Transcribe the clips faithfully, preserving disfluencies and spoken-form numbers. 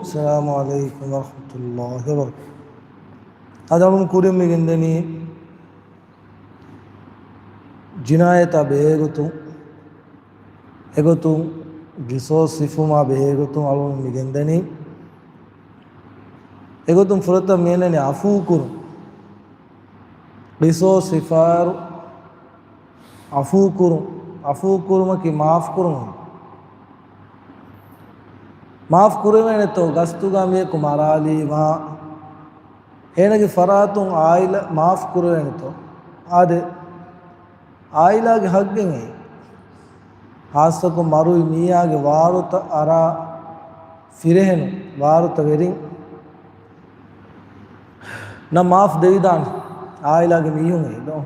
السلام عليكم ورحمة الله وبركاته. އަދި އަޅުން ކުރިން މި ގެންދަނީ ޖިނާޔަތާ ބެހޭގޮތުން، އެގޮތުން ގިސޯސް ހިފުމާ ބެހޭގޮތުން އަޅުން މި ގެންދަނީ. އެގޮތުން ފުރަތަމަ މިއަންނަނީ އަފޫކުރުން. ގިސޯސް ހިފާއިރު އަފޫކުރުން، އަފޫކުރުމަކީ މާފުކުރުން. މާފު ކުރެވޭނެތޯ؟ ގަސްތުގަ މިޔަކު މަރާލީމާ އޭނަގެ ފަރާތުން އާއިލާ މާފު ކުރެވޭނެތޯ؟ އާދެ، އާއިލާގެ ހައްގެއް އެއީ. ހާއްސަކޮށް މަރުވި މީހާގެ ވާރުތަ އަރާ ފިރެހެނު ވާރުތަ ވެރިން ނަ މާފް ދެވިދާނެ. އާއިލާގެ މީހުން އެއީ ދޯ.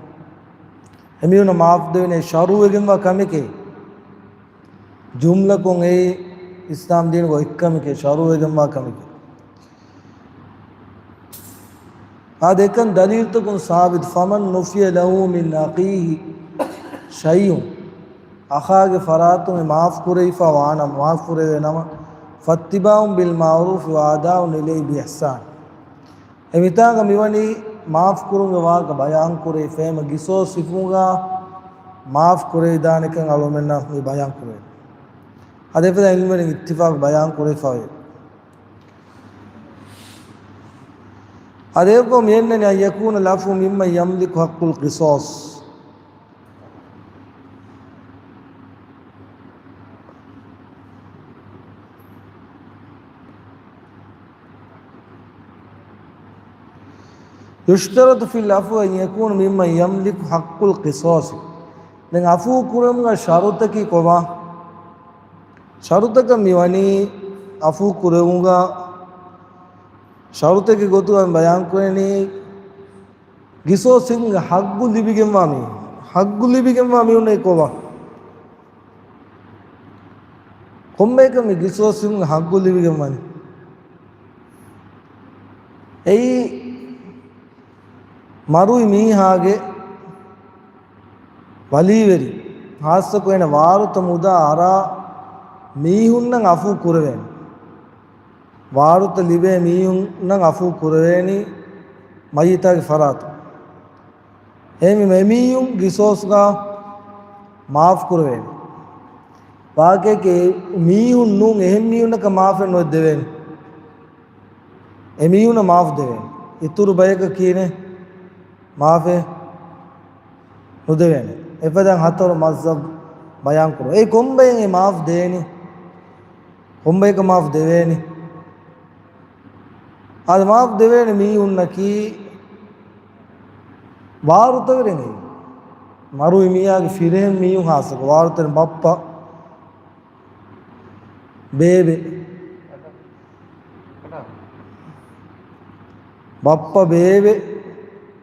އެމީހުންނަށް މާފް ދެވެނީ ޝަރުވެގެންވާ ކަމެކޭ. ޖުމްލަކޮށް އެއީ އިސްލާމް ދީނުގަ އޮތްކަމެކޭ، ޝަރުވެގެންވާ ކަމެކޭ. އާދެ، އެކަން ދަލީލުތަކުން ސާބިތު، فمن عفي له من أخيه شيء، އަޚާގެ ފަރާތުން އެ މާފް ކުރެވިފަ ވާނަމަ، މާފް ކުރެވޭ ނަމަ، فاتباع بالمعروف وأداء إليه بإحسان. އެ މިތާގަ މިވަނީ މާފް ކުރުމުގެ ވާހަކަ ބަޔާން ކުރެވިފަ، އެހެމަ ގިސޯސް ހިފުމުގަ މާފް ކުރެވިދާނެކަން އަޅުމެންނަށް މި ބަޔާން ކުރެވޭ. އަދި އެފަދަ އިލްމުވެރިން އިއްތިފާގު ބަޔާން ކުރެވިފައި. އަދި އެއްވަ މިއެންނަނީ أن يكون العفو ممن يملك حق القصاص. يشترط في العفو أن يكون ممن يملك حق القصاص. ދެން އަފޫ ކުރުމުގަ ޝަރުތަކީ ކޮބާ؟ ޝަރުތަކަށް މިވަނީ އަފޫ ކުރެވުމުގަ ޝަރުތަކެއް ގޮތުގަ ބަޔާން ކުރެނީ ގިސޯސް ހިފުމުގެ ހައްގު ލިބިގެންވާ މީހުން. ހައްގު ލިބިގެންވާ މީހުންނޭ ކޮބާ؟ ކޮންބަޔަކަށް މި ގިސޯސް ހިފުމުގެ ހައްގު ލިބިގެންވާނީ؟ އެއީ މަރުވި މީހާގެ ވަލީވެރި، ހާއްސަކޮށް އޭނަ ވާރުތަ މުދާ އަރާ މީހުންނަށް އަފޫ ކުރެވޭނެ. ވާރުތަ ލިބޭ މީހުންނަށް އަފޫ ކުރެވޭނީ މައްޔިތާގެ ފަރާތުން. އެހެންވީމަ އެމީހުން ގިސޯސްގަ މާފް ކުރެވޭނެ. ވާގެ މީހުން ނޫން އެހެން މީހުންނަކަށް މާފެއް ނުދެވޭނެ. އެމީހުނަށް މާފް ދެވޭނެ. އިތުރު ބަޔަކަށް ކިހިނެއް މާފެއް ނުދެވޭނެ. އެފަދަ ހަތަރު މަޒްހަބް ބަޔާން ކުރުން. އެއީ ކޮންބައެއް އެ މާފް ދޭނީ؟ ކޮންބަޔަކަށް މާފް ދެވޭނީ؟ އަދި މާފް ދެވޭނެ މީހުންނަކީ ވާރުތަވެރިން އެއީ. މަރުވި މީހާގެ ފިރިހެން މީހުން ހާއްސަކޮށް ވާރުތަވެރިން ބައްޕަ، ބޭބެ. ބައްޕަ، ބޭބެ،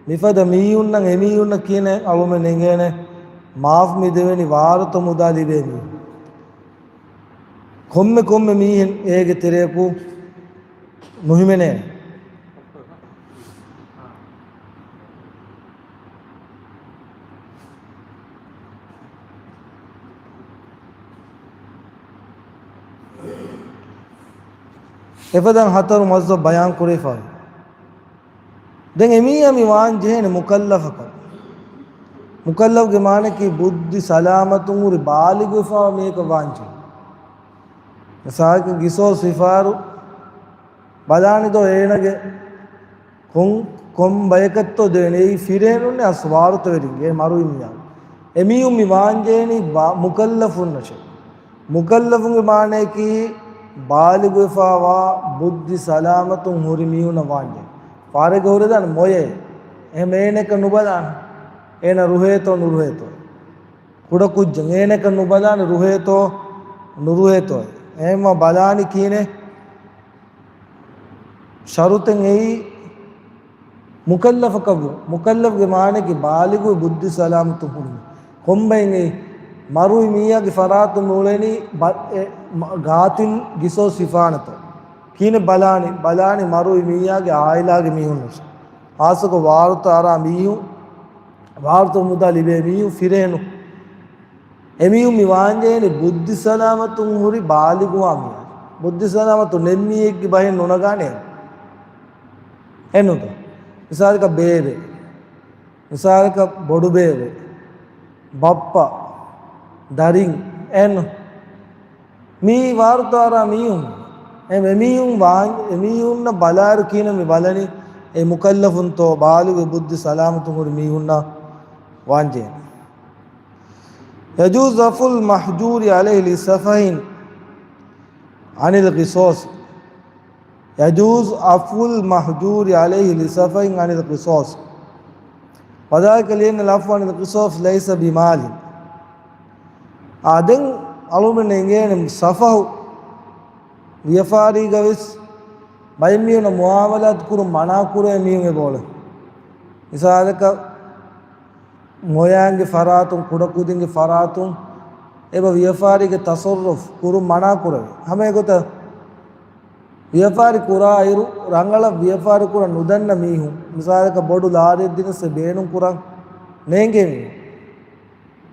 މިފަދަ މީހުންނަށް އެމީހުންނަށް ކިހިނެއް އަޅުމެން އެނގޭނެ؟ މާފް މި ދެވެނީ ވާރުތަ މުދާ ލިބޭ މީހުން. ކޮންމެ ކޮންމެ މީހެއް އޭގެ ތެރެއަކު ނުހިމެނޭނެ. އެފަދަ ހަތަރު މަޒްހަބް ބަޔާން ކުރެވިފައި. ދެން އެމީހާ މި ވާން ޖެހޭނެ މުކައްލަފަކަށް. މުކައްލަފްގެ މާނައަކީ ބުއްދި ސަލާމަތުން ހުރި ބާލިޣުވެފައިވާ މީހަކަށް ވާން ޖެހޭ. މިސާލަކަށް ގިސޯސް ހިފާއިރު ބަލާނެ ދޯ އޭނަގެ ކޮން، ކޮން ބަޔަކަށްތޯ ދެވެނީ؟ އެއީ ފިރޭނުންނެއް އަސް ވާރުތަވެރިންގެ މަރުވި މީހާ. އެމީހުން މި ވާންޖެހެނީ ބާ-، މުކައްލަފުންނަށެ. މުކައްލަފުންގެ މާނައަކީ ބާލިޣުވެފައިވާ ބުއްދި ސަލާމަތުން ހުރި މީހުންނަށް ވާންޖެހޭ. ފާރެއްގަ ހުރެދާނެ މޮޔައެއް. އެހެން އޭނައަކަށް ނުބަލާނެ އޭނަ ރުހޭތޯ ނުރުހޭތޯ. ކުޑަކުއްޖެއް އޭނައަކަށް ނުބަލާނެ ރުހޭތޯ ނުރުހޭތޯ. އެހެންވީމަ ބަލާނީ ކިހިނެއް؟ ޝަރުތެއް އެއީ މުކައްލަފަކަށްވުން. މުކައްލަފްގެ މާނައަކީ ބާލިޣުވެ ބުއްދި ސަލާމަތުން ހުރި މީހުން. ކޮންބައެއް އެއީ؟ މަރުވި މީހާގެ ފަރާތުން މިއުޅެނީ ބަ-، އެ، މަ-، ގާތިން ގިސޯސް ހިފާނެތޯ. ކިހިނެއް ބަލާނީ؟ ބަލާނީ މަރުވި މީހާގެ އާއިލާގެ މީހުންނަށް. ހާއްސަކޮށް ވާރުތަ އަރާ މީހުން، ވާރުތަ މުދާ ލިބޭ މީހުން ފިރޭނު. އެމީހުން މި ވާންޖެހެނީ ބުއްދި ސަލާމަތުން ހުރި ބާލިޣުވާ މީހާ. ބުއްދި ސަލާމަތު ނެތް މީހެއްގެ ބަހެއް ނުނަގާނެ. އެންނުތަ؟ މިސާލަކަށް ބޭބެ. މިސާލަކަށް ބޮޑުބޭބެ. ބައްޕަ. ދަރިން. އެން. މީ ވާރުތާރާ މީހުން. އެ މީހުން ވާ-، އެ މީހުންނަށް ބަލާއިރު ކިހިނެއް މި ބަލަނީ؟ އެ މުކައްލަފުންތޯ ބާލިޣު ބުއްދި ސަލާމަތުން ހުރި މީހުންނަށް ވާންޖެހޭނެ. يجوز عفو المحجور عليه لسفه عن القصاص. يجوز عفو المحجور عليه لسفه عن القصاص. وذلك لأن العفو عن القصاص ليس بمال. އާ، ދެން އަޅުމެން އެނގޭނެ ސަފަހު ވިޔަފާރީގަވެސް ބައެއް މީހުންނަށް މުއާމަލާތު ކުރުން މަނާކުރޭ މީހުން އެބައުޅޭ. މިސާލަކަށް މޮޔައިންގެ ފަރާތުން، ކުޑަކުދިންގެ ފަރާތުން އެބަ ވިޔަފާރީގެ ތަޞައްރުފް ކުރުން މަނާކުރެވޭ. ހަމައެގޮތަށް ވިޔަފާރި ކުރާއިރު، ރަނގަޅަށް ވިޔަފާރި ކުރަން ނުދަންނަ މީހުން، މިސާލަކަށް ބޮޑު ލާރިއެއް ދިނަސް ބޭނުން ކުރަން ނޭނގޭ މީހުން،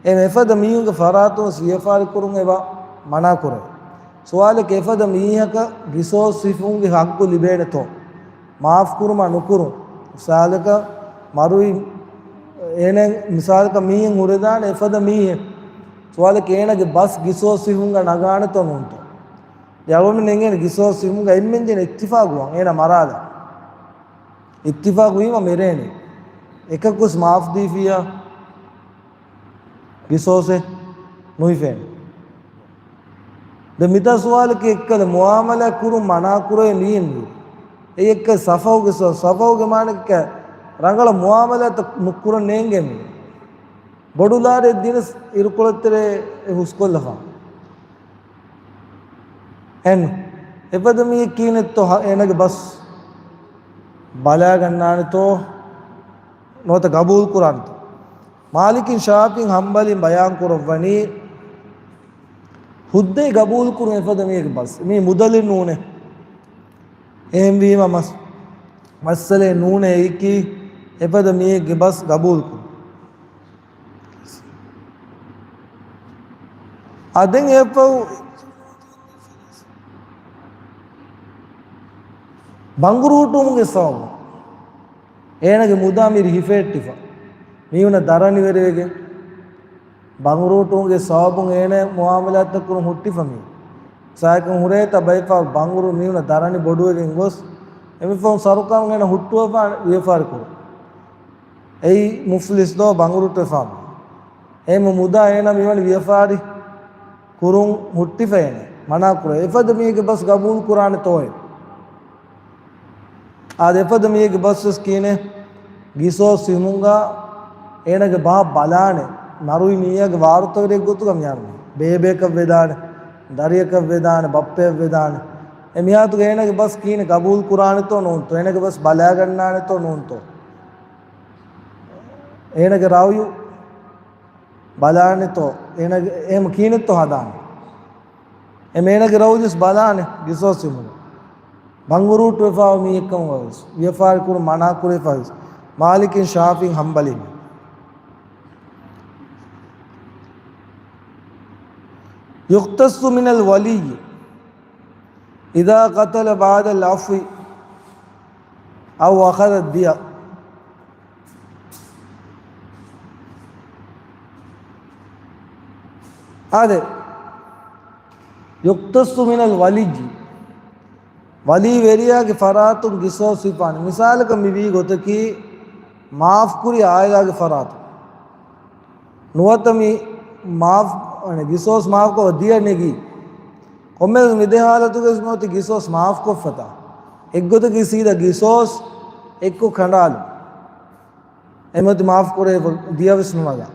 އެ އެފަދަ މީހުންގެ ފަރާތުން ވެސް ވިޔަފާރި ކުރުން އެބަ މަނާކުރޭ. ސުވާލެއް، އެފަދަ މީހަކަށް ގިސޯސް ހިފުމުގެ ހައްގު ލިބޭނެތޯ؟ މާފް ކުރުމާ ނުކުރުން؟ މިސާލަކަށް މަރުވި އޭނަ، މިސާލަކަށް މީހެއް ހުރެދާނެ އެފަދަ މީހެއް. ސުވާލެއް، އޭނަގެ ބަސް ގިސޯސް ހިފުމުގަ ނަގާނެތޯ ނޫންތޯ؟ ދެ އަޅުމެން އެނގޭނެ ގިސޯސް ހިފުމުގަ އެންމެން ދެން އިއްތިފާގުވާން އޭނަ މަރާލާ. އިއްތިފާގު ވީމަ މެރޭނެ. އެކަކުސް މާފް ދީފިޔާ ގިސޯސެއް ނުހިފޭނެ. ދެ މިތާ ސުވާލަކީ އެއްކަލަ މުއާމަލާ ކުރުން މަނާކުރޭ މީހެއް ނޫން. އެއްކަލަ ސަފަހުގެ ސަ-، ސަފަހުގެ މާނައަކީ ރަނގަޅަށް މުއާމަލާތައް ނުކުރަން ނޭނގޭ މީހެއް. ބޮޑު ލާރިއެއް ދިނަސް އިރުކޮޅެއް ތެރޭ އެ ހުސްކޮށްލަފާ. އެން. އެފަދަ މީހެއް ކިހިނެއްތޯ ހަ-، އޭނަގެ ބަސް ބަލާގަންނާނެތޯ ނުވަތަ ގަބޫލު ކުރާނެތޯ؟ މާލިކިން ޝާފިޢީން ހަންބަލީން ބަޔާން ކުރައްވަނީ ހުއްދައި ގަބޫލު ކުރުން އެފަދަ މީހެއްގެ ބަސް. މީ މުދަލެއް ނޫނޭ. އެހެންވީމަ މަސް-، މައްސަލައެއް ނޫނޭ އެއީކީ އެފަދަ މީހެއްގެ ބަސް ގަބޫލު ކުރުން. އާ، ދެން އެއަށްފަހު ބަނގުރޫޓުވުމުގެ ސަބަބުން އޭނަގެ މުދާ މިރި ހިފެހެއްޓިފަ. މީހުންނަށް ދަރަނިވެރިވެގެން ބަނގުރޫޓުވުމުގެ ސަބަބުން އޭނަ މުއާމަލާތްތައް ކުރުން ހުއްޓިފަ މީ. ސާއެކުން ހުރޭތަ ބައެއްފަހަރު ބަނގުރޫ މީހުންނަށް ދަރަނި ބޮޑުވެގެން ގޮސް، އެމިފަހުން ސަރުކާރުން އޭނަ ހުއްޓުވަފާ ވިޔަފާރި ކުރުން. އެއީ މުފްލިސް ދޯ ބަނގުރޫޓުވެފާ މީ. އެހެން މުދާ އޭނަ މިވަނީ ވިޔަފާރި ކުރުން ހުއްޓިފަ އޭނަ. މަނާ ކުރޭ. އެފަދަ މީހެއްގެ ބަސް ގަބޫލު ކުރާނެ ތޯއެ؟ އާދެ، އެފަދަ މީހެއްގެ ބަސް ވެސް ކިހިނެއް؟ ގިސޯސް ހިމުންގާ އޭނަގެ ބަހަށް ބަލާނެ. މަރުވި މީހާގެ ވާރުތަވެރިއެއް ގޮތުގަ މިހާރު ބޭބެއަކަށް ވެދާނެ، ދަރިއަކަށް ވެދާނެ، ބައްޕަޔަށް ވެދާނެ. އެ މިހާތުގަ އޭނަގެ ބަސް ކިހިނެއް؟ ގަބޫލު ކުރާނެތޯ ނޫންތޯ؟ އޭނަގެ ބަސް ބަލާގަންނާނެތޯ ނޫންތޯ؟ އޭނަގެ ރައުޔު ބަލާނެތޯ؟ އޭނަގެ އެހެން ކިހިނެއްތޯ ހަދާނެ؟ އެ މޭނަގެ ރައުޔުސް ބަލާނެ ގިސޯސް ހިމުނު. ބަނގުރޫޓުވެފާވާ މީހެއްކަމުގަވެސް، ވިޔަފާރި ކުރުން މަނާކުރެވިފަވެސް، މާލިކިން ޝާފިޢީން ހަންބަލީން. يختص من الولي إذا قتل بعد العفو أو أخذ الدية. އާދެ، يختص من الولي، ވަލީ ވެރިޔާގެ ފަރާތުން ގިސޯސް ހިފާނެ. މިސާލަކަށް މިވީ ގޮތަކީ، މާފްކުރި އާއިލާގެ ފަރާތުން. ނުވަތަ މި މާފް، ގިސޯސް މާފްކޮށް ދިޔަ ނެގީ. ކޮންމެ މިދެ ހާލަތުގައި މިއޮތީ ގިސޯސް މާފްކޮށްފަތާ. އެއްގޮތަކީ ސީދާ ގިސޯސް އެއްކޮ ކަނޑާލު. އެމަތި މާފް ކުރެވިފަ ދިޔަވެސް ނުނަގާ.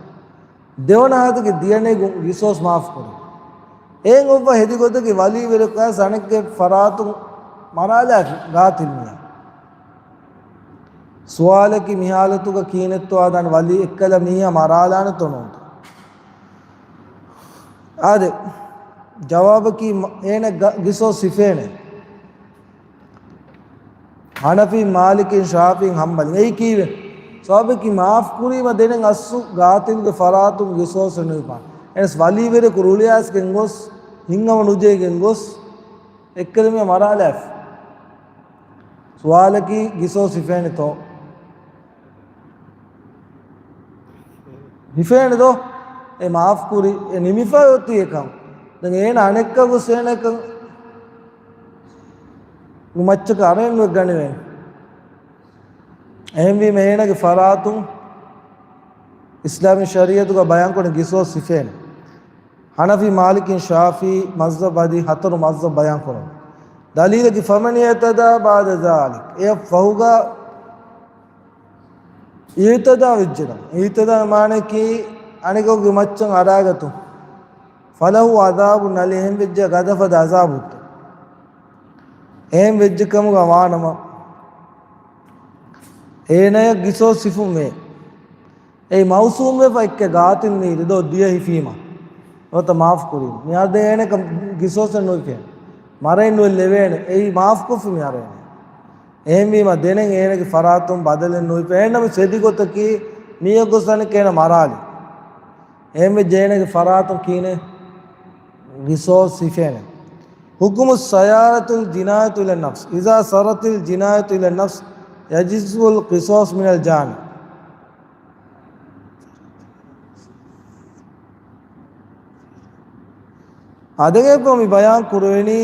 ދެވަނަ ހާލަތަކީ ދިޔަނެގުން ގިސޯސް މާފް ކުރުން. އެހެން އޮއްވާ ހެދި ގޮތަކީ ވަލީ ވެރިޔަކު އައިސް އަނެއްގެ ފަރާތުން މަރާލާފި ގާތިލް މީހާ. ސުވާލަކީ މި ހާލަތުގަ ކިހިނެއްތޯ އާދާނެ ވަލީ އެއްކަލަ މީހާ މަރާލާނެތޯ ނޫންތޯ؟ އާދެ، ޖަވާބަކީ މަ-، އޭނަ ގަ-، ގިސޯސް ހިފޭނެ. ހަނަފީ، މާލިކީން، ޝާފިޢީން، ހަންބަލީން. އެއީ ކީއްވެ؟ ސަބަބަކީ މާފް ކުރީމަ ދެނެއް އަސްލު ގާތިލްގެ ފަރާތުން ގިސޯސް ނުހިފާނެ. އެނަސް ވަލީވެރިޔަކު ރުޅިއައިސްގެން ގޮސް، ހިތްހަމަ ނުޖެހިގެން ގޮސް، އެއްކަލަ މި މަރާލާފި. ސުވާލަކީ ގިސޯސް ހިފޭނެތޯ؟ ހިފޭނެ ދޯ؟ އެ މާފް ކުރި، އެ ނިމިފަ އޮތީ އެކަން. ދެން އޭނަ އަނެއްކާ ގޮސް އޭނަ އެކަން މައްޗަކަށް އަރައެއް ނުވެ ގަނެވޭނެ. އެހެންވީމަ އޭނަގެ ފަރާތުން އިސްލާމީ ޝަރީއަތުގަ ބަޔާންކުރަން ގިސޯސް ހިފޭނެ. ޙަނަފީ، މާލިކީ، ޝާފިޢީ މަޒްހަބް އަދި ހަތަރު މަޒްހަބް ބަޔާންކުރަން. ދަލީލަކީ، فمن اعتدى بعد ذلك، އެއަށް ފަހުގަ އިޢްތިދާ ވެއްޖެނަމަ، އިޢްތިދާ މާނައަކީ އަނެކަކުގެ މައްޗަށް އަރާގަތުން، فله عذاب أليم، އެހެން ވެއްޖެ ގަދަފަދަ ޢަޒާބު އޮތް. އެހެން ވެއްޖެ ކަމުގަ ވާނަމަ، އޭނަޔަށް ގިސޯސް ހިފުން ވޭ. އެއީ މައުސޫމްވެފަ އެއްކެ ގާތިލް މީރި ދޯ ދިޔަ ހިފީމަ. ނުވަތަ މާފް ކުރީމަ. މިއާ ދެން އޭނަކަށް ގިސޯސެއް ނުހިފޭނެ. މަރައެއް ނުވެ ލެވޭނެ. އެއީ މާފްކޮށްފި މި އަރޭނެ. އެހެންވީމަ ދެނެއް އޭނަގެ ފަރާތުން ބަދަލެއް ނުހިފޭ. އެހެންނަމަ ސެދި ގޮތަކީ މީހެއް ގޮސް އަނެއްކާ އޭނަ މަރާލި. އެހެންވެއްޖެ އޭނަގެ ފަރާތުން ކީނެ ގިސޯސް ހިފޭނެ. حكم السيارة الجناية إلى النفس. إذا سرت الجناية إلى النفس يجب القصاص من الجاني. އާދެ، އެއްބަ މި ބަޔާން ކުރެވެނީ،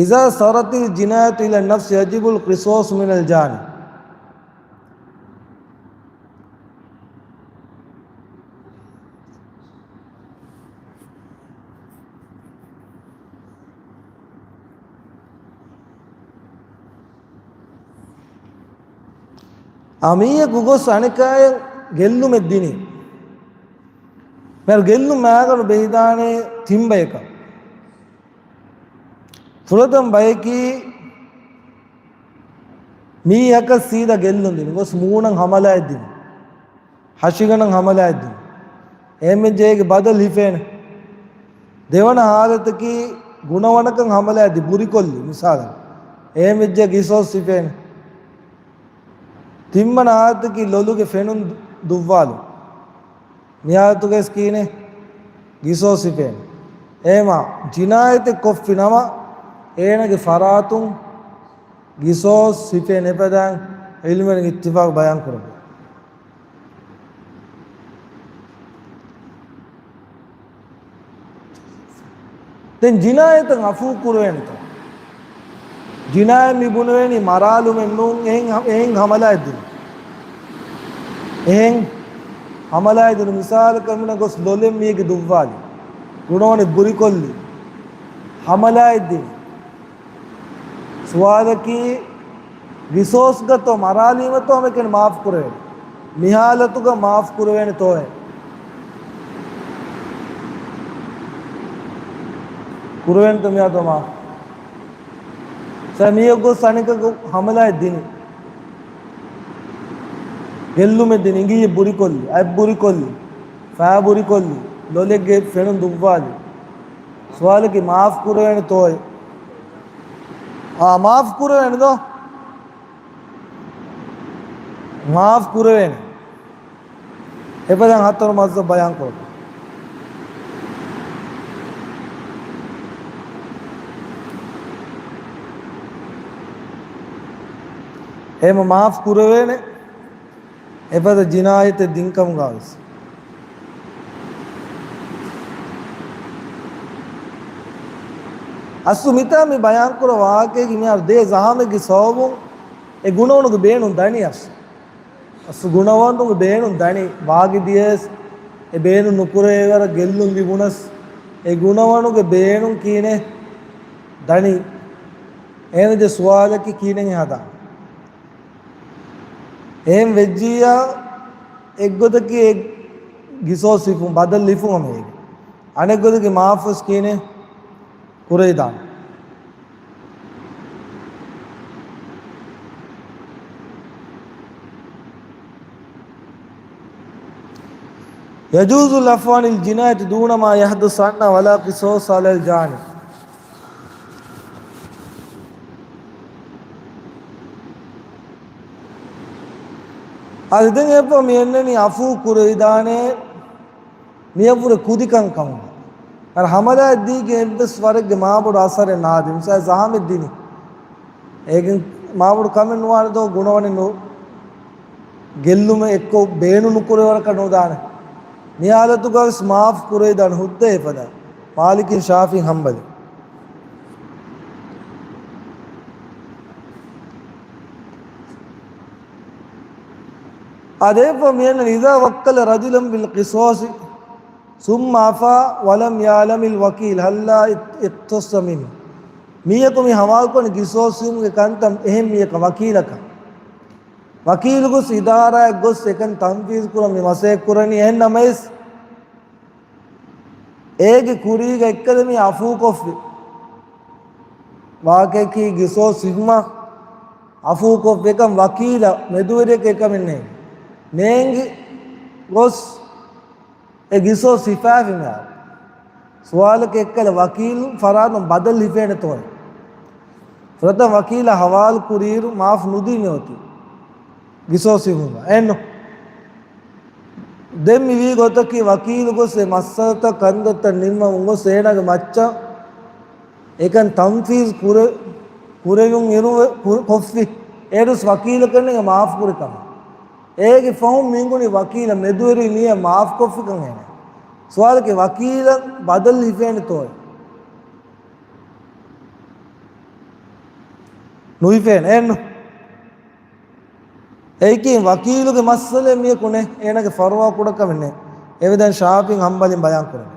إذا سرت الجناية إلى النفس يجب القصاص من الجاني. އާ، މީހަކު ގޮސް އަނެކާޔަށް ގެއްލުމެއް ދިނީ. މިހާރު ގެއްލުން މާގަނޑު ބެހިދާނެ ތިން ބަޔަކަށް. ފުރަތަމަ ބަޔަކީ މީހަކަށް ސީދާ ގެއްލުން ދިނުން. ގޮސް މޫނަށް ހަމަލާއެއް ދިނުން. ހަށިގަނޑަށް ހަމަލާއެއް ދިނުން. އެހެންވެއްޖެ އޭގެ ބަދަލު ހިފޭނެ. ދެވަނަ ހާލަތަކީ ގުނަވަނަކަށް ހަމަލާއެއް ދި ބުރިކޮށްލި މިސާލަށް. އެހެންވެއްޖެ ގިސޯސް ހިފޭނެ. ތިންވަނަ ހާލަތަކީ ލޮލުގެ ފެނުން ދު-، ދުއްވާލުން. މި ހާލަތުގައި ކީނެ ގިސޯސް ހިފޭނެ. އެހެމަ ޖިނާޔަތެއް ކޮށްފި ނަމަ، އޭނަގެ ފަރާތުން ގިސޯސް ހިފޭނެ. އެފަދައިން ޢިލްމުވެރިން އިއްތިފާޤު ބަޔާން ކުރައްވާ. ދެން ޖިނާޔަތަށް ޢަފޫ ކުރެވޭނެތޯ؟ ޖިނާޔަތް މި ބުނެވޭނީ މަރާލުމެއް ނޫން، އެހެން، އެހެން ހަމަލާއެއް ދިނުން. އެހެން ހަމަލާއެއް ދިނުން. މިސާލަކަށް މިނަ ގޮސް ލޮލެއް މީގެ ދުއްވާލި. ގުނަވަނެއް ބުރިކޮށްލި. ހަމަލާއެއް ދިނުން. ސުވާލަކީ، ގިސޯސްގަތޯ މަރާލީމަތޯ ހަމައެކަނި މާފު ކުރެވޭނެ؟ މިހާލަތުގަ މާފު ކުރެވޭނެތޯއޭ؟ ކުރެވޭނެތޯ މިހާލަތު މާފު؟ ސަ މީހަކު ގޮސް އަނެކަކު ހަމަލާއެއް ދިނި. ގެއްލުމެއް ދިނި، އިނގިއްޔެއް ބުރިކޮށްލި، އަތް ބުރިކޮށްލި، ފައި ބުރިކޮށްލި، ލޮލެއްގެ ފެނުން ދުއްވާލި. ސުވާލަކީ މާފު ކުރެވޭނެތޯއޭ؟ އާ، މާފު ކުރެވޭނެ ދޯ؟ މާފު ކުރެވޭނެ. އެފަދައިން ހަތަރު މަޒްހަބް ބަޔާން ކުރައްވާ. އެހެމަ މާފު ކުރެވޭނެ. އެފަދަ ޖިނާޔަތެއް ދިންކަމުގަ ވެސް. އަސްލު މިތާ މި ބަޔާންކުރާ ވާހަކައިގެ މިހާރު ދޭ ޒަހާމެއްގެ ސަބަބުން އެ ގުނަވަނުގެ ބޭނުން ދަނީ އަސްލު. އަސްލު ގުނަވަނުގެ ބޭނުން ދަނީ. ވާގި ދިޔަސް އެ ބޭނުން ނުކުރޭ ވަރަށް ގެއްލުން ލިބުނަސް އެ ގުނަވަނުގެ ބޭނުން ކީނެ ދަނީ. އެހެންވެއްޖެ ސުވާލަކީ ކީނެއް ހަދާނެ. އެހެން ވެއްޖިއްޔާ، އެއްގޮތަކީ އެ ގިސޯސް ހިފުން، ބަދަލު ހިފުން ހަމަ އޭގެ. އަނެއްގޮތަކީ މާފުވެސް ކީނެ ކުރެވިދާނެ. يجوز العفو عن الجناية دون ما يحدث عنها ولا قصاص على الجاني. އަދި ދެން އެއްބަ މި އެންނަނީ އަފޫ ކުރެވިދާނެ މިއަށްވުރެ ކުދިކަން ކަމުގަ. އަރަ ހަމަލާއަށް ދީގެން އެއްވެސް ވަރެއްގެ މާބޮޑު އަސަރެއް ނާދޭ. މިސާލަށް ޒަހަމެއް ދިނީ. އޭގެން މާބޮޑު ކަމެއް ނުވާނެ ދޯ ގުނަވަނެއް ނޫ. ގެއްލުމެއް އެއްކޮށް ބޭނުން ނުކުރެވޭ ވަރަކަށް ނުދާނެ. މި ހާލަތުގަވެސް މާފު ކުރެވިދާނެ ހުއްދަ އެފަދަ. މާލިކީން ޝާފިޢީން ހަންބަލީ. އާދެ، ފަ މިއަންނަނީ، إذا وكل رجلا بالقصاص ثم عفا ولم يعلم الوكيل هلا اقتص منه. މީހަކު މި ހަވާލުކޮށް ގިސޯސްވުމުގެ ކަންތައް އެހެން މީހަކަށް، ވަކީލަކަށް. ވަކީލު ގޮސް އިދާރާއަށް ގޮސް އެކަން ތަންފީޒު ކުރަން މި މަސައްކަތް ކުރަނީ. އެހެން ނަމަވެސް، އޭގެ ކުރީގަ އެއްކަލަ މީ އަފޫކޮށްފި. ވާހަކައަކީ ގިސޯސް ހިފުމަށް އަފޫކޮށްފި އެކަން ވަކީލަށް މެދުވެރިޔަކަށް އެކަމެއް ނޭނގެ. ނޭނގި ގޮސް އެ ގިސޯސް ހިފާފި މިހާރު. ސުވާލަކީ އެއްކަލަ ވަކީލު ފަރާތުން ބަދަލު ހިފޭނެތޯއޭ؟ ފުރަތަމަ ވަކީލާ ހަވާލު ކުރިއިރު މާފު ނުދީ މިއޮތީ. ގިސޯސް ހިފުމަށް. އެއްނު. ދެން މިވީ ގޮތަކީ ވަކީލު ގޮސް އެ މައްސަލަތައް ކަންތައްތައް ނިންމަމުން ގޮސް އޭނާގެ މައްޗަށް އެކަން ތަންފީޒު ކުރެ-، ކުރެވުން އިރު ކު-، ކޮށްފި. އޭރުސް ވަކީލަކަށް ނޭނގެ މާފު ކުރި ކަމަށް. އޭގެ ފަހުން މިންގުނި ވަކީލަށް މެދުވެރި މީހާ މާފު ކޮށްފިކަން އޭނާ. ސުވާލަކީ ވަކީލަށް ބަދަލު ހިފޭނެތޯއޭ؟ ނުހިފޭނެ އެއްނު. އެއީކީ ވަކީލުގެ މައްސަލައެއް މިޔަކު ނެތް، އޭނާގެ ފަރުވާ ކުޑަކަމެއް ނެތް. އެވެދަން ޝާފިޢީން ހަންބަލީން ބަޔާން ކުރަނީ.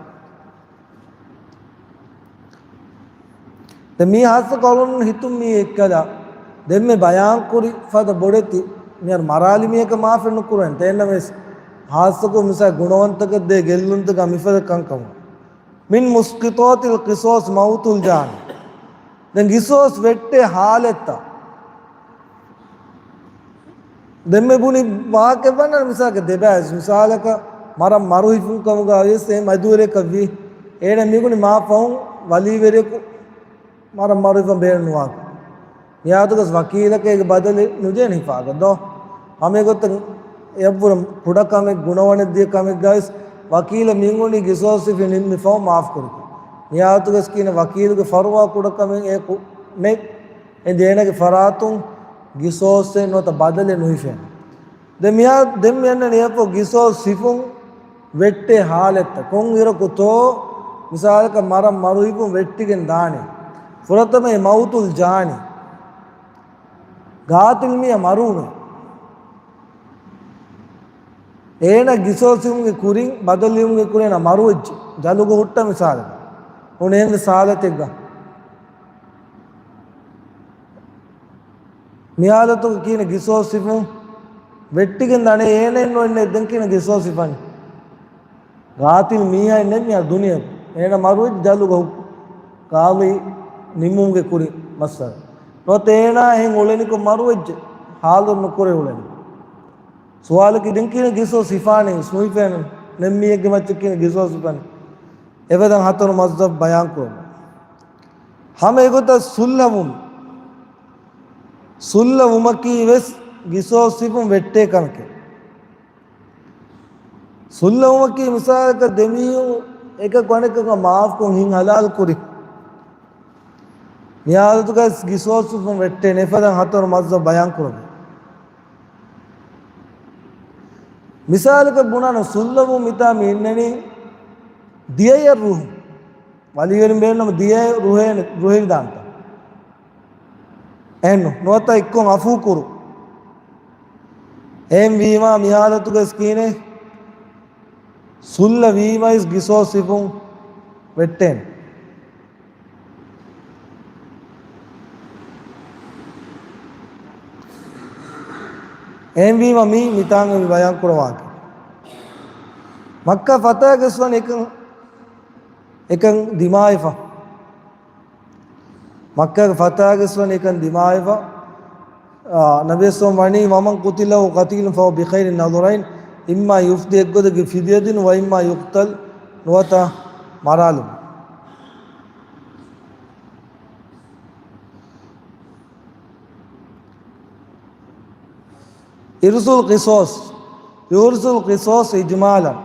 ދެން މީ ހާއްސަކޮށް އަޅުގަނޑު ހިތުން މީ އެއްކަލަ ދެންމެ ބަޔާން ކުރި ފަދަ ބޮޑެތި މިހާރު މަރާލި މީހަކަށް މާފެއް ނުކުރަން. އެހެންނަމަވެސް ހާއްސަކޮށް މިސާ ގުނަވަންތަކަށް ދޭ ގެއްލުންތަކާ މިފަދަ ކަންކަމުން. من مسقطات القصاص موت الجاني. ދެން ގިސޯސް ވެއްޓޭ ހާލަތްތައް. ދެންމެ ބުނި ވާހަކަ ވަންނަ މިސާލަކަށް ދެބައިސް މިސާލަކަށް މަރަށް މަރު ހިފުން ކަމުގަ ވިޔަސް އެ މަދުވެރިޔަކަށް ވީ. އޭނަ މިގުނި މާ ފަހުން ވަލީވެރިޔަކު މަރަށް މަރު ހިފަން ބޭނުން ނުވާކަށް. މިހާތުގަސް ވަކީލަކަށް އޭގެ ބަދަލެއް ނުދޭނެ ހިފާގަ ދޯ؟ ހަމައެގޮތަށް އެއަށްވުރެ ކުޑަ ކަމެއް، ގުނަވަނެއް ދިޔަ ކަމެއްގައިސް ވަކީލަށް މިންގުނީ ގިސޯސް ހިފި ނިންމިފަހު މާފު ކުރިކަން. މިހާތުގަސް ކިހިނެއް ވަކީލުގެ ފަރުވާ ކުޑަ ކަމެއް އެކު ނެތް. އެ ދޭނަގެ ފަރާތުން ގިސޯސްއެއް ނުވަތަ ބަދަލެއް ނުހިފޭނެ. ދެން މިހާ، ދެން މި އަންނަނީ އެއަށްފަހު ގިސޯސް ހިފުން ވެއްޓޭ ހާލަތްތައް ކޮން އިރަކުތޯ؟ މިސާލަކަށް މަރަށް މަރު ހިފުން ވެއްޓިގެން ދާނީ. ފުރަތަމަ އެ މައުތުލް ޖާނީ. ގާތިލް މީހާ މަރުވުމޭ. އޭނަ ގިސޯސް ހިފުމުގެ ކުރިން، ބަދަލު ހިފުމުގެ ކުރިން އޭނަ މަރުވެއްޖެ. ޖަލުގަ ހުއްޓަ މިސާލަކަށް. އުނެ އެހެން ހާލަތެއްގަ. މި ހާލަތުގަ ކިހިނެއް ގިސޯސް ހިފުން ވެއްޓިގެން ދާނެ އޭނައެއް ނުވެ ދެން ކިހިނެއް ގިސޯސް ހިފަނީ؟ ގާތިލް މީހާއެއް ނެތް މިހާ ދުނިޔެ. އޭނަ މަރުވެއްޖެ ޖަލުގަ ހުއްޓި. ގާލީ ނިމުމުގެ ކުރިން މައްސަލަ. ނުވަތަ އޭނާ އެހެން އުޅެނިކޮށް މަރުވެއްޖެ. ހާލު ނުކުރެ އުޅެނި. ސުވާލަކީ ދެން ކިހިނެއް ގިސޯސް ހިފާނީ؟ ނުހިފޭނެ. ނެތް މީހެއްގެ މައްޗަށް ކިހިނެއް ގިސޯސް ހިފަނީ؟ އެފަދަ ހަތަރު މަޒްހަބް ބަޔާން ކުރަމުން. ހަމަ އެގޮތަށް ސުލްހަވުން. ސުލްހަވުމަކީ ވެސް ގިސޯސް ހިފުން ވެއްޓޭ ކަމެކޭ. ސުލްހަވުމަކީ މިސާލަކަށް ދެމީހުން އެކަކު އަނެކަކަށް މާފުކޮށް ހިތް ހަލާލު ކުރި. މި ހާލަތުގައި ގިސޯސް ހިފުން ވެއްޓޭނެ. އެފަދަ ހަތަރު މަޒްހަބް ބަޔާން ކުރަމުން. މިސާލަކަށް ބުނާނަ ސުލްހަވުން މިތާ މި އިންނަނީ ދިޔައަށް ރުހުން. ވަލީވެރިން ބޭނުން ނަމަ ދިޔައަށް ރުހޭނެ، ރުހެވިދާންތަ؟ އެހެންނު، ނުވަތަ އެއްކޮށް އަފޫ ކުރު. އެހެން ވީމާ މި ހާލަތުގައި ކިހިނެއް؟ ސުލްހަ ވީމައިސް ގިސޯސް ހިފުން ވެއްޓޭނެ. އެހެންވީމަ މީ މިތާނގަ މި ބަޔާން ކުރަވާކަށް. މައްކާ ފަތާގެސް ވަން އެކަން، އެކަން ދިމާވެފަ. މައްކާގެ ފަތާގެސް ވަން އެކަން ދިމާވެފަ. އާ، ނަބީ ސައް ވަނީ، ومن قتل له قتيل فهو بخير النظرين، إما يفدي އެއްގޮތަކީ ފިދިޔަ ދިނުން، وإما يقتل ނުވަތަ މަރާލުން. އިރުސުލް ޤިޞާޞް، އިރުސުލް ޤިޞާޞް އިޖްމާލަން.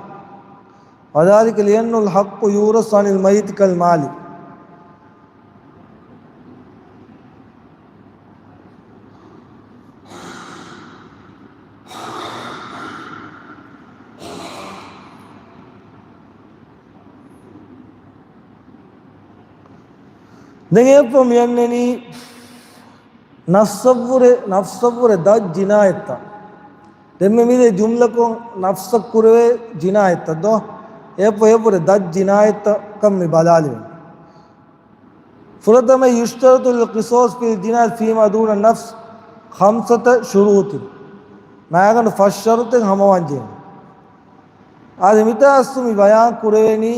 وذلك لأن الحق يورث عن الميت كالمال. ދެން އެއަށްފަހު މިއަންނަނީ ނަފްސަށްވުރެ، ނަފްސަށްވުރެ ދަށް ޖިނާޔަތްތައް. ދެންމެ މިދޭ ޖުމްލަކޮށް ނަފްސަށް ކުރެވޭ ޖިނާޔަތްތައް ދޯ؟ އެއަށްފަހު އެއަށްވުރެ ދަށް ޖިނާޔަތްތަކަށް މި ބަލާލިވެން. ފުރަތަމަ، يشترط للقصاص في الجناية فيما دون النفس خمسة شروط. މާގަނޑު ފަސް ޝަރުޠެއް ހަމަވާންޖެހޭ. އާދެ، މިތާ އަސްލު މި ބަޔާން ކުރެވެނީ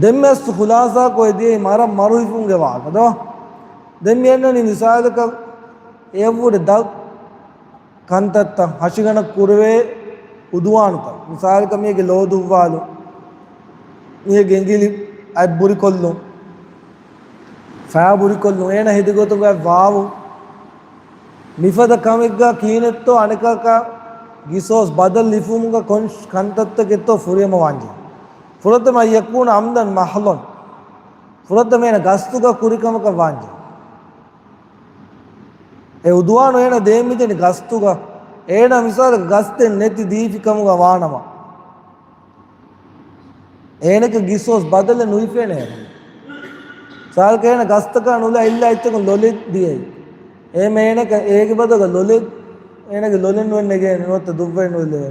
ދެންމެ އަސްލު ޚުލާސާކޮށް އެ ދިޔައީ މަރަށް މަރުވިފުންގެ ވާހަކަ ދޯ؟ ދެން މި އަންނަނީ މިސާލަކަށް އެއަށްވުރެ ދަށް ކަންތައްތައް ހަށިގަނޑަށް ކުރެވޭ އުދުވާނުތައް. މިސާލަކަށް މީގެ ލޯ ދުއްވާލުން، މީގެ އެނގިލި އަތް ބުރިކޮށްލުން، ފައި ބުރިކޮށްލުން، އޭނަ ހެދިގޮތުގަ ވާވުން. މިފަދަ ކަމެއްގަ ކީނެއްތޯ އަނެކަކަށް ގިސޯސް ބަދަލު ލިފުމުގަ ކޮން ކަންތައްތަކެއްތޯ ފުރިހަމަ ވާންޖެ. ފުރަތަމަ، أن يكون عمدا محضا. ފުރަތަމަ އޭނަ ގަސްތުގަ ކުރިކަމަކަށް ވާންޖެ. އެ އުދުވާނު އޭނަ ދޭން މިދެނީ ގަސްތުގަ. އޭނަ މިސާލަކަށް ގަސްތެއް ނެތި ދީފި ކަމުގަ ވާނަމަ، އޭނަގެ ގިސޯސް ބަދަލެއް ނުހިފޭނެ އޭނަ. މިސާލަކަށް އޭނަ ގަސްތަކާ ނުލާ އިއްލާ އެއްޗަކުން ލޮލެއް ދިޔައީ. އެހެން އޭނަ އޭގެ ބަދަލުގަ ލޮލެއް، އޭނަގެ ލޮލެއް ނުވެ ނެގޭނެ ނުވަތަ ދުއްވައެއް ނުލެވޭ.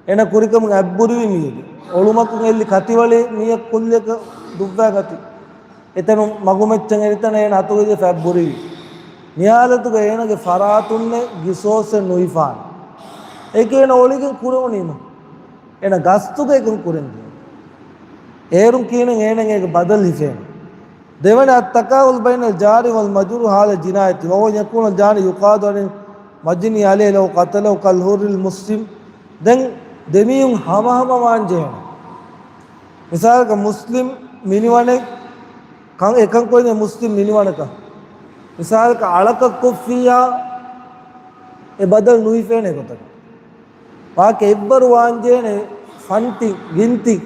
އޭނަ ކުރިކަމުގެ އަތްބުރިވި މީގެ. އޮޅުމަކުން އެއްލި ކަތިވަޅި މީހަކު ކުއްލިއަކަށް ދުއްވާ ގަތި. އެތަނުން މަގުމައްޗަށް އެރިތަނަށް އޭނަ އަތުގައި ފަތްބުރި. މިހާލަތުގަ އޭނަގެ ފަރާތުންނެއް ގިސޯސެއް ނުހިފާނެ. އެކޭ އޭނަ އޮޅިގެން ކުރެވުނީމަ. އޭނަ ގަސްތުގަ އެކަން ކުރެން ދިޔަ. އޭރުން ކީނެން އޭނަ އޭގެ ބަދަލު ހިފޭނެ. ދެވަނަ، التكافل بين الجار والمجرور حال الجناية، وهو أن يكون الجاني يقاد عن المجني عليه لو قتله كالحر المسلم. ދެން ދެމީހުން ހަމަހަމަ ވާން ޖެހޭނެ. މިސާލަކަށް މުސްލިމް މިނިވަނެއް ކަން، އެކަން ކުރެން މުސްލިމް މިނިވަނަކަށް. މިސާލަކަށް އަޅަކަށް ކޮށްފިއްޔާ އެ ބަދަލު ނުހިފޭނެ ގޮތަކަށް. ވާކެ އެއްވަރު ވާންޖޭނެ ފަންތި، ގިންތި.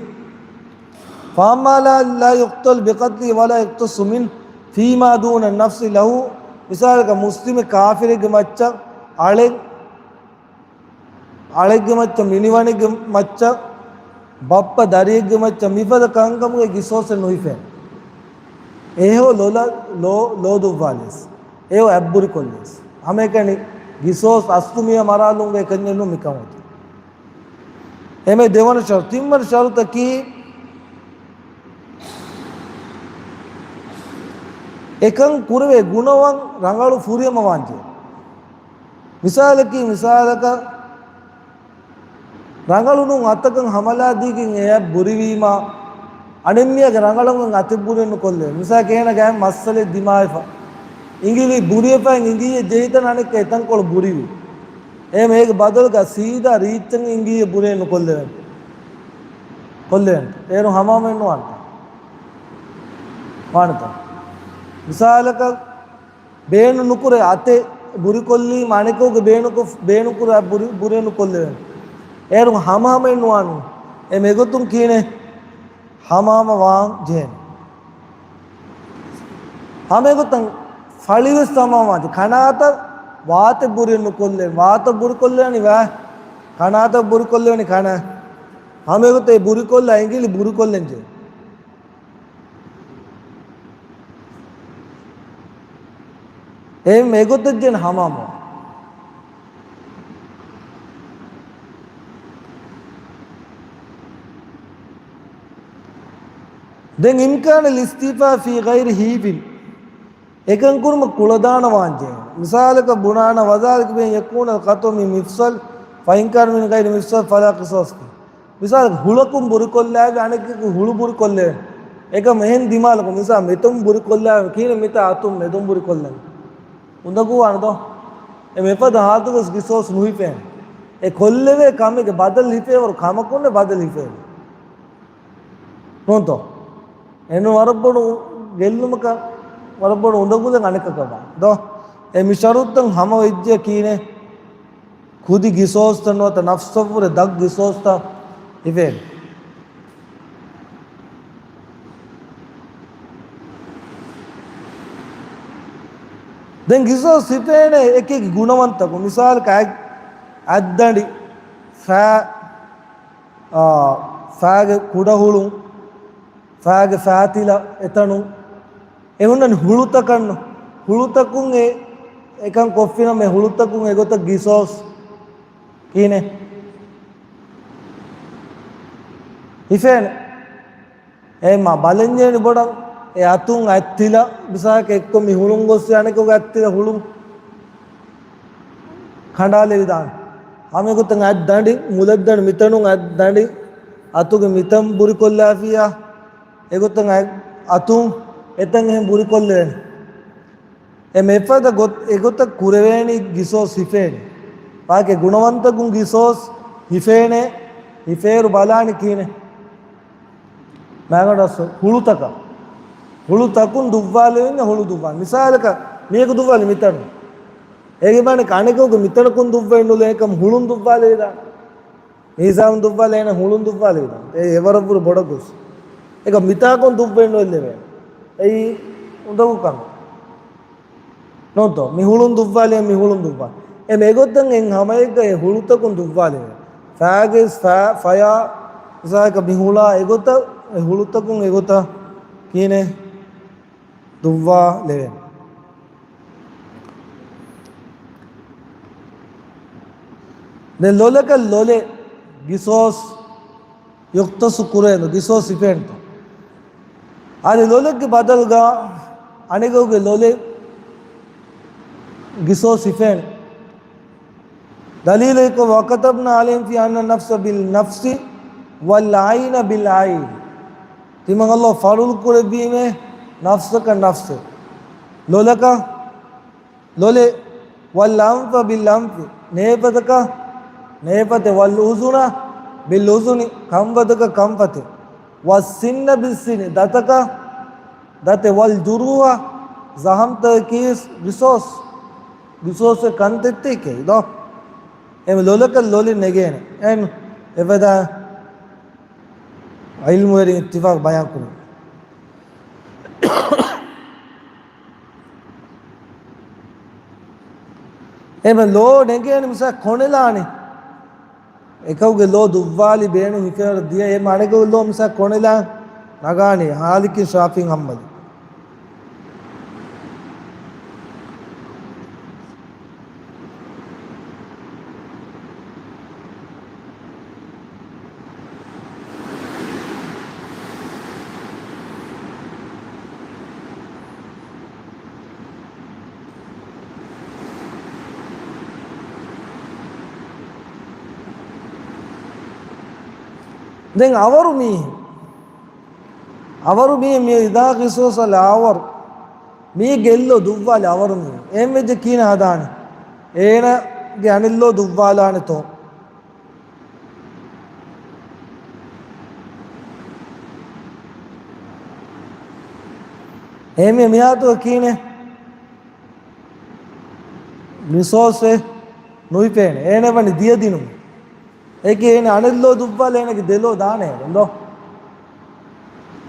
فأما لا، لا يقتل بقتله ولا يقتص منه فيما دون النفس له. މިސާލަކަށް މުސްލިމެއް ކާފިރެއްގެ މައްޗަށް އަޅެއް އަޅެއްގެ މައްޗަށް، މިނިވަނެއްގެ މައްޗަށް، ބައްޕަ ދަރިއެއްގެ މައްޗަށް މިފަދަ ކަންކަމުގެ ގިސޯސެއް ނުހިފޭނެ. އެހެއޯ ލޮލަށް، ލޯ، ލޯ ދުއްވާލިޔަސް، އެހެއޯ އަތްބުރިކޮށްލިޔަސް. ހަމައެކަނި ގިސޯސް އަސްލު މިއަށް މަރާލުން އެކަންޏެއް ނޫން މިކަމުގަ. އެމެ ދެވަނަ ޝަރު، ތިންވަނަ ޝަރުތަކީ، އެކަން ކުރެވޭ ގުނަވަން ރަނގަޅު ފުރިހަމަވާންޖެހޭ. މިސާލަކީ، މިސާލަކަށް، ރަނގަޅު ނޫން އަތަކަށް ހަމަލާ ދީގެން އެއަށް ބުރިވީމާ، އަނެއްމީހާގެ ރަނގަޅަށް އަތެއް ބުރެއް ނުކޮށްލެވޭ. މިސާލަކަށް އޭނަގެ އަތް މައްސަލައެއް ދިމާވެފަ، އިނގިލި ބުރިވެފައި އިނގިއްޔެ ޖެހިތަން އަނެއްކާ އެތަންކޮޅު ބުރިވި. އެހެން އޭގެ ބަދަލުގަ ސީދާ ރީއްޗަށް އިނގިއްޔެ ބުރެއް ނުކޮށްލެވޭނެ. ކޮށްލެވޭނެ. އޭރު ހަމަހަމައެއް ނުވާނެތަ؟ ވާނެތަ؟ މިސާލަކަށް ބޭނުން ނުކުރޭ އަތެއް ބުރިކޮށްލީމަ އަނެކަކުގެ ބޭނުކޮށް، ބޭނުންކުރާ ބުރި، ބުރެއް ނުކޮށްލެވޭނެ. އޭރު ހަމަހަމައެއް ނުވާނު. އެ މެގޮތުން ކީނެ ހަމަހަމަ ވާން ޖެހޭނެ. ހަމައެގޮތަށް ފަޅިވެސް ހަމަހަމަ ވާން ޖެ. ކަނާތަ ވާތެއް ބުރެއް ނުކޮށްލެ، ވާތަ ބުރިކޮށްލެވޭނީ ވާ. ކަނާތަ ބުރިކޮށްލެވޭނީ ކަނާ. ހަމައެގޮތަށް އެ ބުރިކޮށްލާ އިނގިލި ބުރިކޮށްލަން ޖެ. އެ މެގޮތަށް ޖެން ހަމަމު. ދެން إمكان الاستيفاء في غير حيف. އެކަން ކުރުމަށް ކުޅަދާނަވާންޖެހޭ. މިސާލަކަށް ބުނާނަ، وذلك بأن يكون القطع من مفصل، فإن كان من غير مفصل فلا قصاص فيه. މިސާލަކަށް ހުޅަކުން ބުރިކޮށްލާއި އަނެކަކު ހުޅު ބުރިކޮށްލެވޭ. އެކަމަ އެހެން ދިމާލަކުން މިސާ މެތުން ބުރިކޮށްލާ ކީނެ މިތާ އަތުން މެދުން ބުރިކޮށްލަން. އުނދަގޫވާނެ ދޯ؟ އެ މެފަދަ ހާލަތުގަސް ގިސޯސް ނުހިފޭނެ. އެ ކޮށްލެވޭ ކަމެއްގެ ބަދަލު ހިފޭވަރު ކަމަކުންނެ ބަދަލު ހިފޭނެ. ނޫންތޯ؟ އެން ވަރަށް ބޮޑު ގެއްލުމަކަށް، ވަރަށް ބޮޑު އުނދަގުލެއް އަނެކަކަށް ވާނެ ދޯ؟ އެ މި ޝަރުތުތައް ހަމަ ވެއްޖެ ކީނެ. ކުދި ގިސޯސްތައް ނުވަތަ ނަފްސަށްވުރެ ދަށް ގިސޯސްތައް ހިފޭނެ. ދެން ގިސޯސް ހިފޭނެ އެކި ގުނަވަންތަކުން. މިސާލަކަށް އަތް، އަތްދަނޑި، ފައި، އާ، ފައިގެ ކުޑަހުޅުން، ފައިގެ ފައިތިލަ އެތަނުން އެ ހުންނަނީ ހުޅުތަކަށްނު. ހުޅުތަކުން އެ އެކަން ކޮށްފިނަމަ އެ ހުޅުތަކުން އެގޮތަށް ގިސޯސް ކީނެ ހިފޭނެ. އެ މަ ބަލަންޏޭނި ބޮޑަށް އެ އަތުން އަތްތިލަ މިސާލަކަށް އެއްކޮށް މި ހުޅުން ގޮއްސި އަނެކުގެ އަތްތިލަ ހުޅުން ކަނޑާލެވިދާނެ. ހަމައެގޮތަށް އަތްދަނޑި މުލައްދަނޑި މިތަނުން އަތްދަނޑި އަތުގެ މިތަން ބުރިކޮށްލާފިއްޔާ އެގޮތަށް އަތުން އެތަން އެހެން ބުރިކޮށްލެވޭނެ. އެ މެފަދަ ގޮތް އެގޮތަށް ކުރެވޭނީ ގިސޯސް ހިފޭނެ. ވާކެ ގުނަވަންތަކުން ގިސޯސް ހިފޭނެ. ހިފޭރު ބަލާނެ ކީނެ. މާގަނޑަސް ހުޅުތަކަށް. ހުޅުތަކުން ދުއްވާލެވިންޏާ ހުޅު ދުއްވާ. މިސާލަކަށް މީގެ ދުއްވާލި މިތަނު. އޭގެ މާނަ އަނެކަކު މިތަނަކުން ދުއްވައި ނުލޭ އެކަމް ހުޅުން ދުއްވާލެވިދާނެ. މީޒާން ދުއްވާލެ އޭނަ ހުޅުން ދުއްވާލެވިދާނެ. އެ އެވަރަށްވުރެ ބޮޑަށް ގޮސް. އެކަމް މިތާކުން ދުއްވައި ނުލެވޭ. އެއީ އުނދަގޫ ކަމެއް. ނޫންތޯ؟ މި ހުޅުން ދުއްވާލޭ، މި ހުޅުން ދުއްވާ. އެ މެގޮތަށް އެން ހަމައެއްގަ އެ ހުޅުތަކުން ދުއްވާލެވޭ. ފައިގެ ފަ-، ފަޔާ، މިސާލަކަށް މި ހުޅާ އެގޮތަށް، އެ ހުޅުތަކުން އެގޮތަށް ކީނެ ދުއްވާލެވޭ. ދެން ލޮލަކަށް ލޮލެއް ގިސޯސް ޔުޚްތަޞު ކުރޭނު، ގިސޯސް ހިފޭނެތޯ. އަދި ލޮލެއްގެ ބަދަލުގަ އަނެކަކުގެ ލޮލެއް ގިސޯސް ހިފޭނެ. ދަލީލެއްކޮށް، وَكَتَبْنَا عَلَيْهِمْ فِيهَا أَنَّ النَّفْسَ بِالنَّفْسِ وَالْعَيْنَ بِالْعَيْنِ. ތިމަން ﷲ ފަރުޟު ކުރެއްވީމޭ ނަފްސަކަށް ނަފްސެއް. ލޮލަކަށް ލޮލެއް، وَالْأَنْفَ بِالْأَنْفِ، ނޭފަތަކަށް ނޭފަތެއް، وَالْأُذُنَ بِالْأُذُنِ، ކަންފަތަކަށް ކަންފަތެއް، وَالسِّنَّ بِالسِّنِّ، ދަތަކަށް ދަތެއް، وَالْجُرُوحَ، ޒަހަމްތަކަކީ ގިސޯސް، ގިސޯސް ކަންތައްތަކެއް ދޯ. އެ ލޮލަކަށް ލޮލި ނެގޭނެ. އެން އެފަދަ ޢިލްމުވެރިން އިއްތިފާޤު ބަޔާން ކުރުން. އެމަ ލޯ ނެގޭނެ މިސާ ކޮނެލާނެ. އެކަކުގެ ލޯ ދުއްވާލި ބޭނުން ހިފެވަރަށް ދިޔަ އެމަ އަނެކަކުގެ ލޯ މިސާ ކޮނެލާ ނަގާނެ ހާލިކިން ޝާފިޢީން ހަމަލި. ދެން އަވަރު މީހެއް، އަވަރު މީހެއް މި إذا خصص الأعور، މީގެ އެއްލޯ ދުއްވާލި އަވަރު މީހެއް. އެހެން ވެއްޖެ ކީނެ ހަދާނެ. އޭނަގެ އަނެއްލޯ ދުއްވާލާނެތޯ. އެހެންވެ މިހާތު ކީނެ ގިސޯސް ނުހިފޭނެ. އޭނަ ވަނީ ދިޔަ ދިނުމު. އެކި އޭނަ އަނެއްލޯ ދުއްވާލެ އޭނަގެ ދެލޯ ދާނެ ދޯ.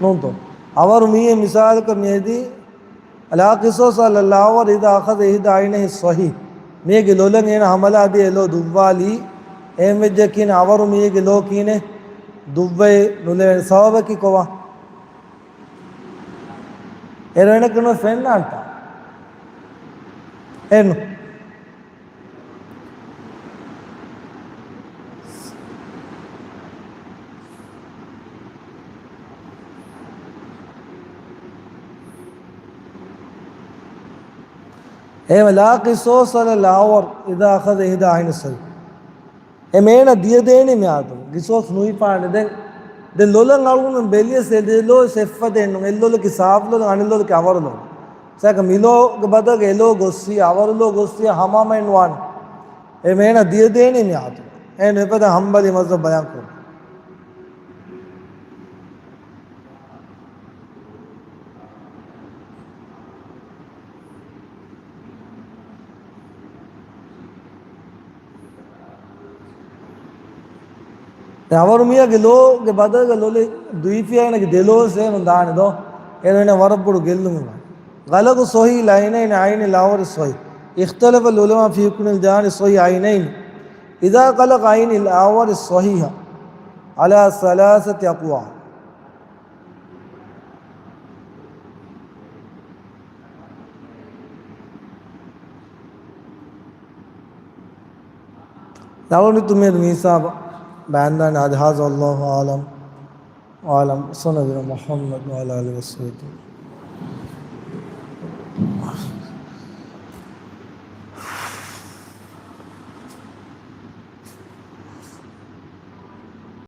ނޫންތޯ؟ އަވަރު މީހެއް މިސާލަކަށް މިއަދި لا قصاص على الأعور إذا أخذ إحدى عينيه الصحيح. މީގެ ލޮލަށް އޭނަ ހަމަލާ ދިޔަ ލޯ ދުއްވާލީ. އެހެން ވެއްޖެ ކީނެ އަވަރު މީގެ ލޯ ކީނެ ދުއްވައި ނުލެވޭނެ. ސަބަބަކީ ކޮބާ؟ އޭރު އޭނަ ކުނު ފެންނާންތާ؟ އެން. އެހެން لا قصاص على الأعور إذا أخذ إحدى عينيه الصحيح. އެމޭނަ ދިޔަ ދޭނީ މިއާދު. ގިސޯސް ނުހިފާނެ. ދެން، ދެން ލޮލަށް އަޅުގަނޑު ބެލިޔަސް އެ ދެ ލޯ ސެއްފަދޭން ނޫން. އެއްލޮލަކީ ސާފު ލޮލަށް، އަނެއް ލޮލަކީ އަވަރު ލޮލަށް. ސައިކަ މިލޯގެ ބަދަލުގަ އެލޯ ގޮއްސި، އަވަރު ލޯ ގޮއްސި ހަމަހަމައެއް ނުވާނެ. އެމޭނަ ދިޔަ ދޭނީ މިއާދު. އެ ނުވެފަދަ ހަންބަލީ މަޒްހަބް ބަޔާން ކުރުން. އަވަރު މީހާގެ ލޯގެ ބަދަލުގަ ލޮލެއް ދުއިފިޔާ އޭނަގެ ދެލޯ ސޭމުން ދާނެ ދޯ؟ އޭނަ ވަރަށް ބޮޑު ގެއްލުމެއް ވާނެ. غلق صحيح العينين، ޢައިނި އަވަރު صحيح. اختلف العلماء في حكم الجاني صحيح العينين إذا غلق عين الأعور الصحيح على ثلاثة أقوال. ދައުނިތު މިއަދު މިހިސާބަށް ބައިންދާނެ. އަދި هذا والله أعلم، وأعلم صلى الله على محمد وعلى آله وصحبه.